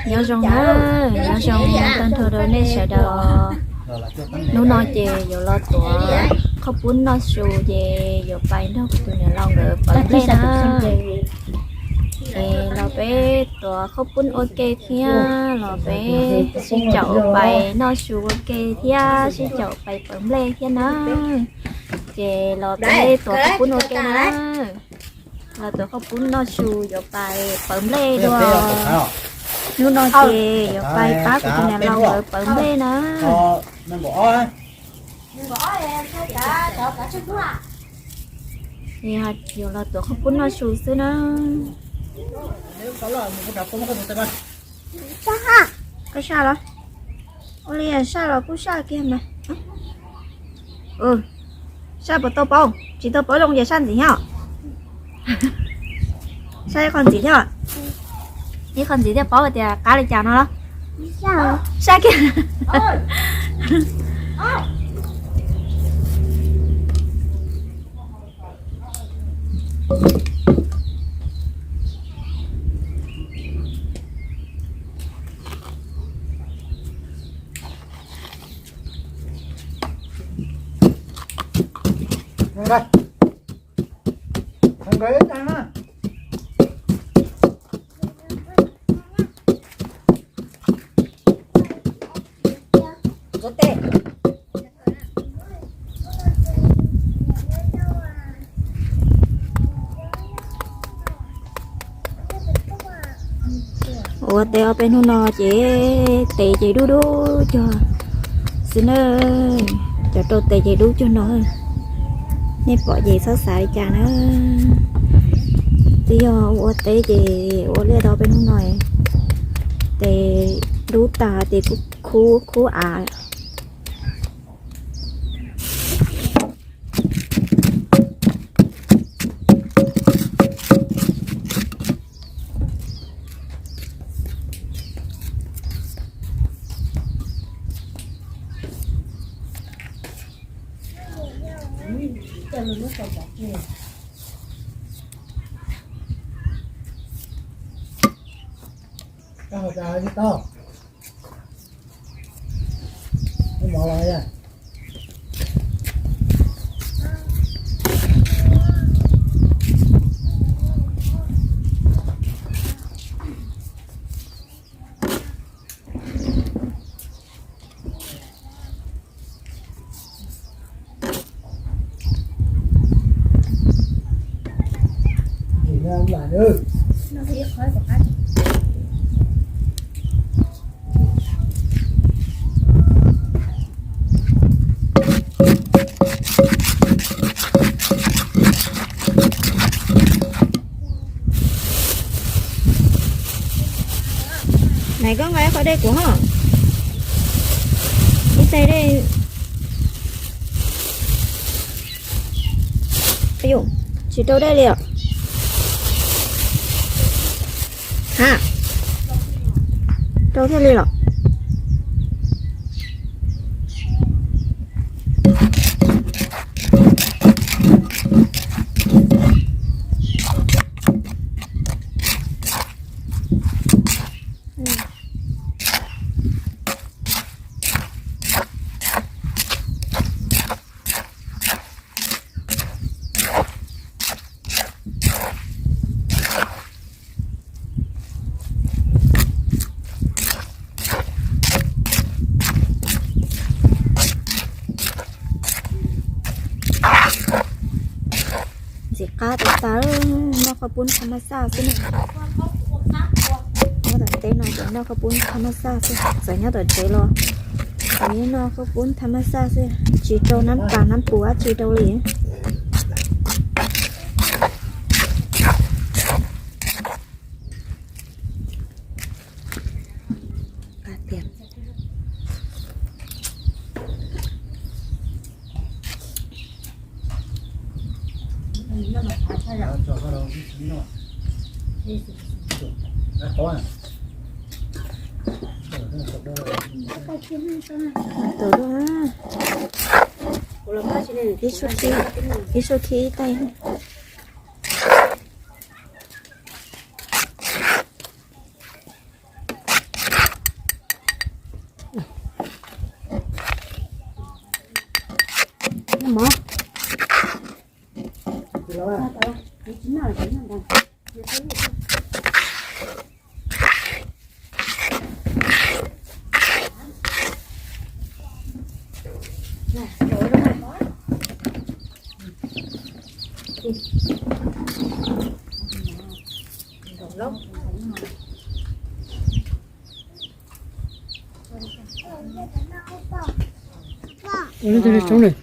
Nyob zoo na, nyob zoo tag nrho rau nej sawv daws. Hnub no ces yuav los tuav qhaub poob noj su ces yuav pais nrog kuv tus niam laus nkawd pawv nplej na. Es los peb tuav qhaub poob ua ke thiab los peb sib caum pais noj su ua ke thiab sib caum pais pawv nplej thiab na. Ces los peb tuav qhaub poob ua ke na. Los tuav qhaub poob noj su yuav pais pawv nplej dua. Hnub no ces yuav pais pab kuv tus niam laus nkawd pawv nplej na. Yuav los tuav qhaub poob noj su xwb na. Koj saj los? Ua li saj los kuj saj kiag mas. Saj puas tau paub? Tsis tau paub zoo ces saj ntxiv thiab. Saj ib qho ntxiv thiab. Ib qho ntxiv thiaj paub tias qab li cas no los. Saj kiag. Ua teb ob peb hnub no ces tes ces dub dub cuag xwb na. Cov rau tes ces dub cuag no. Nej pom ces txhob xav li cas na. Twb yog ua teb ces ua liaj tau peb hnub no, tes dub tas ces kuj khub khub av. Nais koj nqa ib qho dej kuv ho. Ib teg dej. Tsis rau dej li os. Ha, rau thiaj li los. Ntxim qab tas tas, noj qhaub poob tham mas xaj xwb na. Nyob tom teb no ces noj qhaub poob tham mas xaj xwb, txawm nyob tom tsev los noj qhaub poob tham mas xaj xwb, tsis rau nab pas nab puv dab tsi rau li. Ib suab khib ib teg.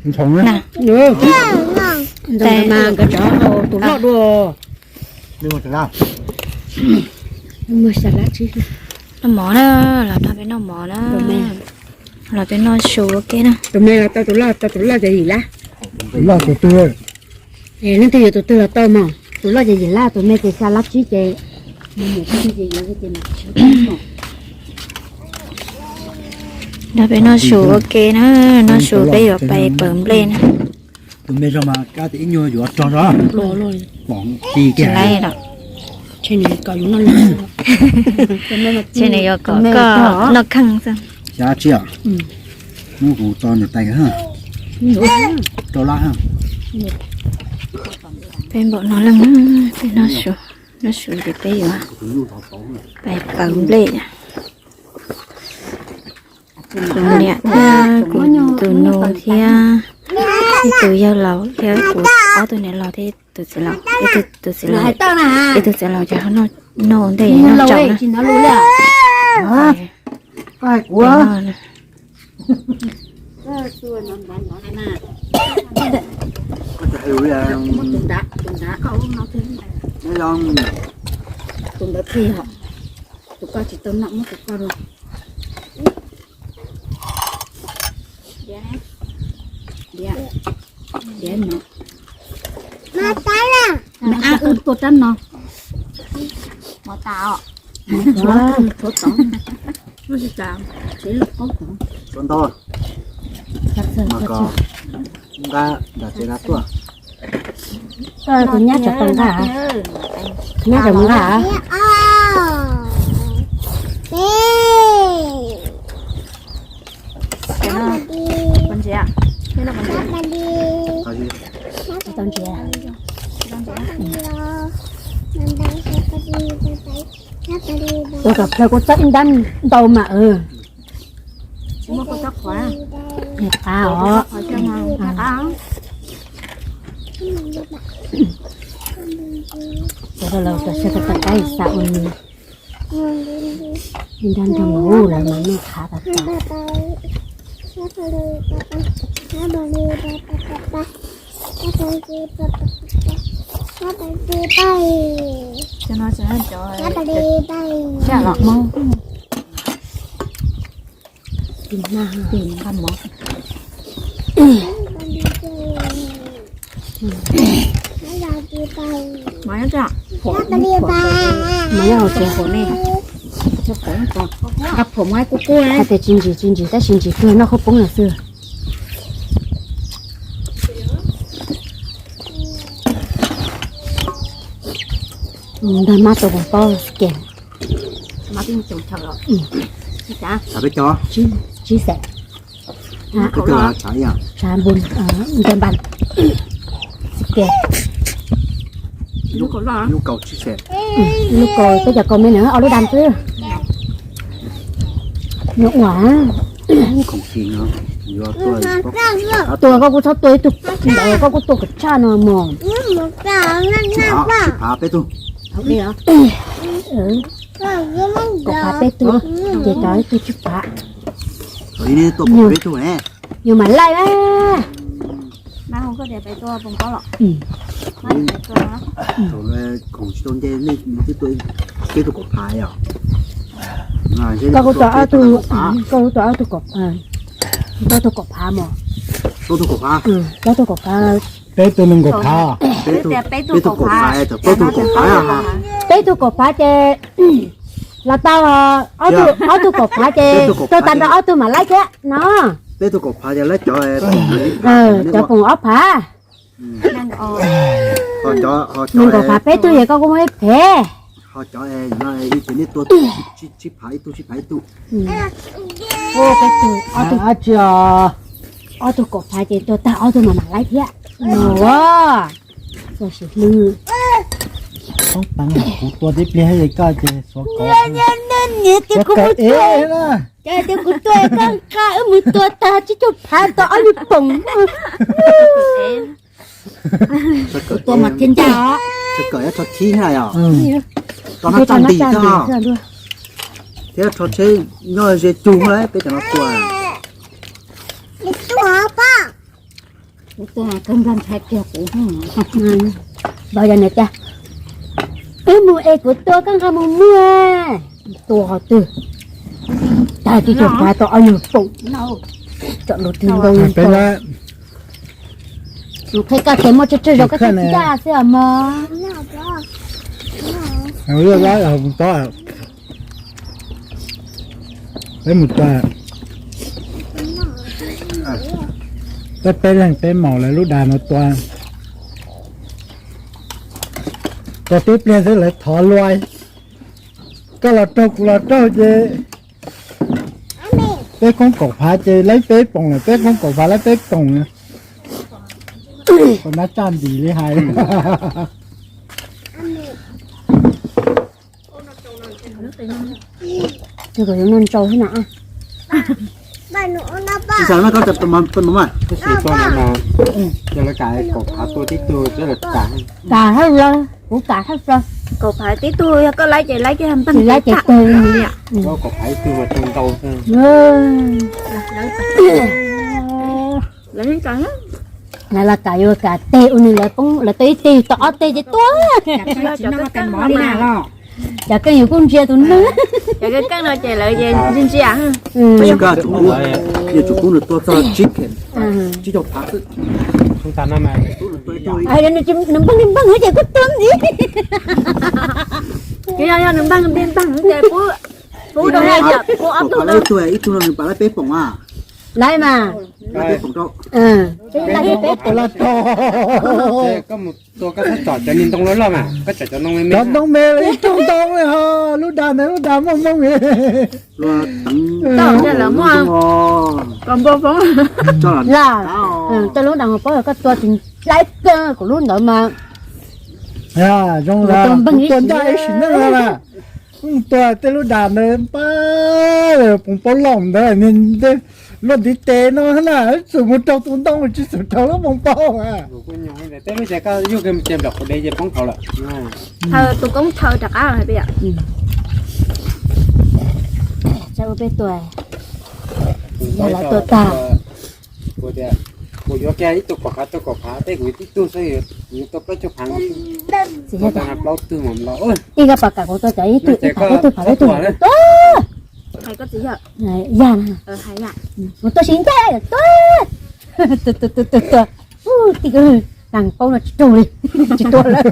Ntxhov na. Ntxhov mas nkawd cov hau tus loj dua. Noj mov na, los nrog peb noj mov na. Los peb noj su ua ke na. Tus me los tau tus loj, tau tus loj ces yim lab. Tus loj tus twg? Leej twg yuav tus twg los tau mog. Tus loj ces yim lab, tus me ces xya lab tsib ces. Nrog peb noj su ua ke na, noj su peb yuav pais pawv nplej na. Tus me zog mas kab tias ib nyuag yuav rog zog. Pom ti kiag. Tsis nws yuav kom koj noj kheej xwb. Xya lab tsib os. Hnub kuv tso nws tais rau lab. Peb npaum no leej, peb noj su, noj su ces peb yuav pais pawv nplej. Kuv niam thiab kuv tus nus thiab ib tus yawg laus thiab kuv ob tug niam laus thiab tus txiv laus, ib tug txiv laus, ib tug txiv laus ces noj ntej noj tsaum na. Tus ntawd thiaj, tus koj tsis tau noj muab tus koj los. Diav, diav no. Mov tas na. Mov tas os. Tshuav tod, tshuav tod, tsev lub qaub tod. Tshuav ntau. Mas kom nqa nram tsev na tuaj. Tus nyab tsam tau nqa, nyab tsam mus nqa. Ua kom plawg kuv txob ib nrab ntau mas. Qab os. Cov laus cov siab tau tau qaib xa ua nws. Ib nrab nrog mus lawv mas nej qhav tau tau. Cov no cov, cov los hmoob. Tim nqa mov. Mov nyob tsev, mov nyob hauv tsev. Hais tias tsis ntsim tsis ntsim tab sis ntsim kawg noj khaub poob lawm xwb. Ntag mab tau pom paub xi ke. Tsib xees. Tshav npun nte npas xi ke. Lub kaus peb cov kaus me na, ob lub dam xwb. Nws ua. Tua koj kuj txhob tua ib tug ntawd, koj kuj tua kom tshaj no mog. Kaum phav peb tug, ces cov ib tug tsib phav. Yus mam laij na. Koj kuj tua ob tug, koj kuj tua ob tug kaum, ob tug kaum phav mog. Ob tug kaum phav. Peb tug nees nkaum phav. Peb tug kaum phav ces los tau ob tug kaum phav ces tuag tag nrho ob tug mam laij thiab no. Peb tug kaum phav ces laij cov, cov poom ob phav. Nees nkaum phav peb tug ces koj kuj muaj ib phev. Peb tug, ob tug kaum phav ces tuag tag ob tug mam mam laij thiab no. Tus sim hlwb. Toob peev, kuv tua tib pliag li koj ces suav kov. Niam tias kuv mus tua, tias kuv tua koj nqa wb mus tua tag tsib caug phav tau ob lub poom. Tua mas thiaj ncaj os. Tso nab tsaj nti xwb, thiab rho tsheb nyob ze cug lawm peb cov no tua. Kuv tua kawg nrog ntshai kiag kuv. Los yog nws tias wb mus es kuv tua koj nqa mus muag. Tua qhov twg? Tag tsib caug phav tau ob lub poom. Tsom lub twg ntoo. Mus qhia koj tias muaj tsawg tsawg zaus koj thiaj ncaj xwb os mog. Peb mus tua, peb peb leeg peb maum lawv lub dag no tua. Tua tib pliag xwb lawv thov lua. Koj los raug kuv los raug ces peb koob kaum phav ces laib peb poom lawm, peb koob kaum phav laib peb poom. Tus nab tsaj nti li hais. Tus kom yuav noj ntsau xwb na. Ib xav no koj tus mas, tus mas, tus mas, ces lawv kam kaum phav tua tib tug, kam, kam hawb lawm, kuv kam hawb lawm. Kaum phav tib tug yog koj laib ces laib kiag npag, laib ces tag. Kaum phav ib tug mas tau ntau xwb. Lawv los kam yuav kam teg ua nws lawv poob lawv tau ib teg tau ob teg ces tua. Cov keej yus kuj ntsia tus neeg. Cov keej no ces lawv ntsia ntsia. Nws tsum kub nws tua txog tsib caug phav xwb. Nws npag li npag ces kuj tua ntxiv. Yog nws npag li npag ces kuj, kuj ob tug, ib tug no nws pab laib peb poom a. Laib mas. Peb poom rau. Koj mus tua koj txhob tsom cov ntoo loj loj mas, koj tsom cov ntoo me me. Cov ntoo me ib tug ntoo li ho, lub dag ntawd lub dag muaj moo li. Lawv muaj kom npau foob. Lawv, koj lub dag paub koj tua tsis laib kawg kuv lub ntawd mas. Zoo, tua ncaj ib sim neej no na. Tua tej lub dag ntawd npaj poom paub loj ntawd, luaj ntiv tes no na, txug mus raug tus ntoo tsis txug raug lub poom paub. Tej lub ces koj yug kiag mus ces nplom qhov dev ces poob tau lawm. Thaw tus koob thaw rov qab hais tias ua peb tua, yog lawv tua tag. Kuv tias kuv yuav kiag ib tug kaum phav, tua kaum phav, tej kuv tib tug xwb, yuav tua plaub caug phav. Txiv yog tias plaub tug mas los, ib koj pom kam kuv tua cov ib tug ib phav, ib tug phav, ib tug tua. Hais koj txiv yog, yog na, mus tua sib ncaj tua, tua tua tua tua, tij koj dag paub no tsis raug li, tsis tua lawm.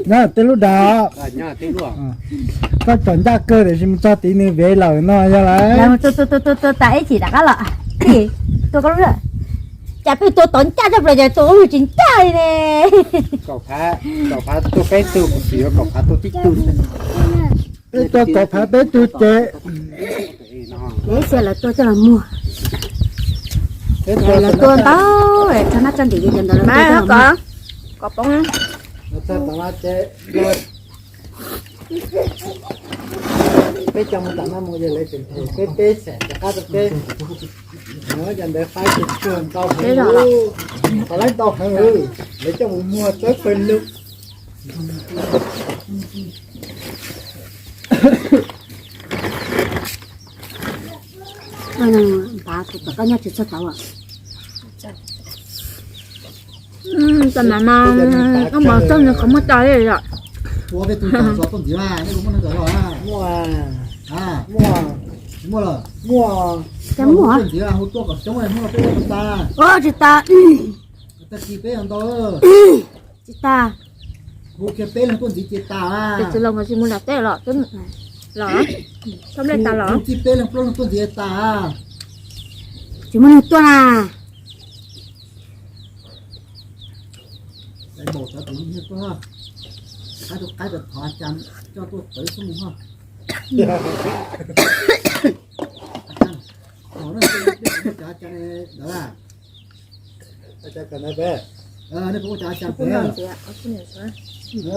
Nyob tej lub dag, koj tsom ncaj kawg tiam sis mus txog tid nws vev lawm no yog lawm. Tua tua tua tua tas ib chim rov qab los, tua koj lub, cas peb tua tod ncaj tshaj plaws ces tua lub tsis ncaj li ne. Kaum phav, kaum phav tua peb tug, kuv tsis yuav kaum phav tua tib tug. Peb tua kaum phav peb tug ces, ces ib txhia lawv tua coj los muag. Lawv tua ntau, txog nab tso ntim ces cov ntawd lawv tua coj los muag. Kom poob. Peb coj mus tom no mus ces lawv tseem them peb, peb xeem rov qab rau peb. Cov ntawd faib tsuag ntau heev, faib ntau heev, lawv coj mus muag txawb pawg lug. Npav kuv tom koj nyob tsis txog tau. Tam no koj mov txog nws qhov muag tas li yom. Muaj, muaj, muaj, tsis tas. Tsis tas. Tus tsis los mas tsis mus nram teb los, los, txhob nplej tas los. Tsis muaj neeg tuaj na. Nej puas ua cas cas pem?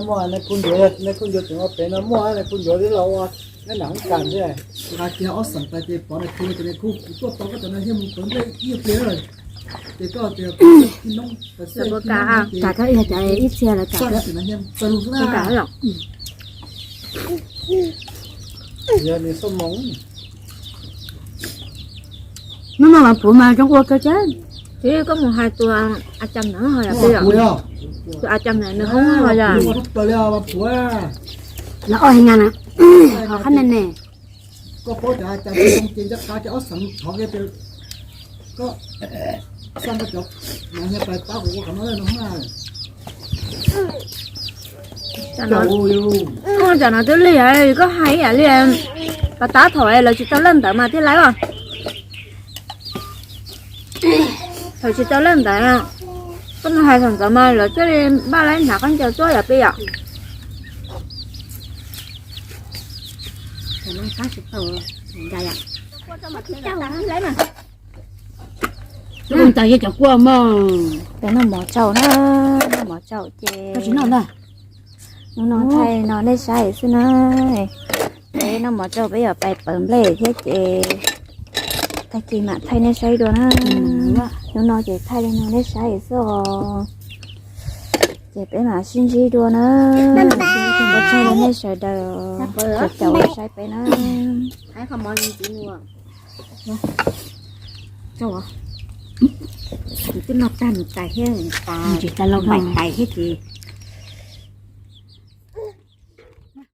Muaj nej kuj ncuav, nej kuj ncuav tseem ua pem no muaj nej kuj ncuav tib los ua nej nram hoob kas thiab. Nqa kiag ob xeem tais ces pov nais khu ces nais khu kuv tuaj tau koj cov nas hias mus pawv nplej ib pliag lawm. Ces koj tias koj ib noob tas xij ib txhia lawv txawj lus xwb na. Yog nws xoj moos. Hnub no mas puv mas zoo ua kawg thiab. Ces koj mus hais tus a cas ntawd ho yog, tus a cas ntawd nws hoob ho yog. Los ob heev na, ho qhab ne ne. Koj paub cov a cas zoo ces nco qab ces ob xeem thov kiag tias koj xa koj cov nas hias pais pab kuv ua qhov no no na. Ua cas no twb lig, koj hais ib yam li pas tab thaum lawv tsis tau lawj ntawd mas thiaj laib os. Thaum tsis tau lawj ntawd, koj mus hais thaum ntawd mas lawv thiaj li npaj laib hnav khaub ncaws tuaj yom peb yom. Ntawd yog cov kua mog. Peb noj mov tsaum na, noj mov tsaum ces hnub no thaij no nej saib xwb na. Peb noj mov tsaum peb yuav pais pawv nplej thiab ces tag kis mam thaij nej saib dua na. Hnub no ces thaij li no nej saib xwb os. Ces peb mam sib ntsib dua na. Ua tsaug rau nej sawv daws caum caum saib peb na. Twb noj tag nws tais thiab, npaim tais thiab ces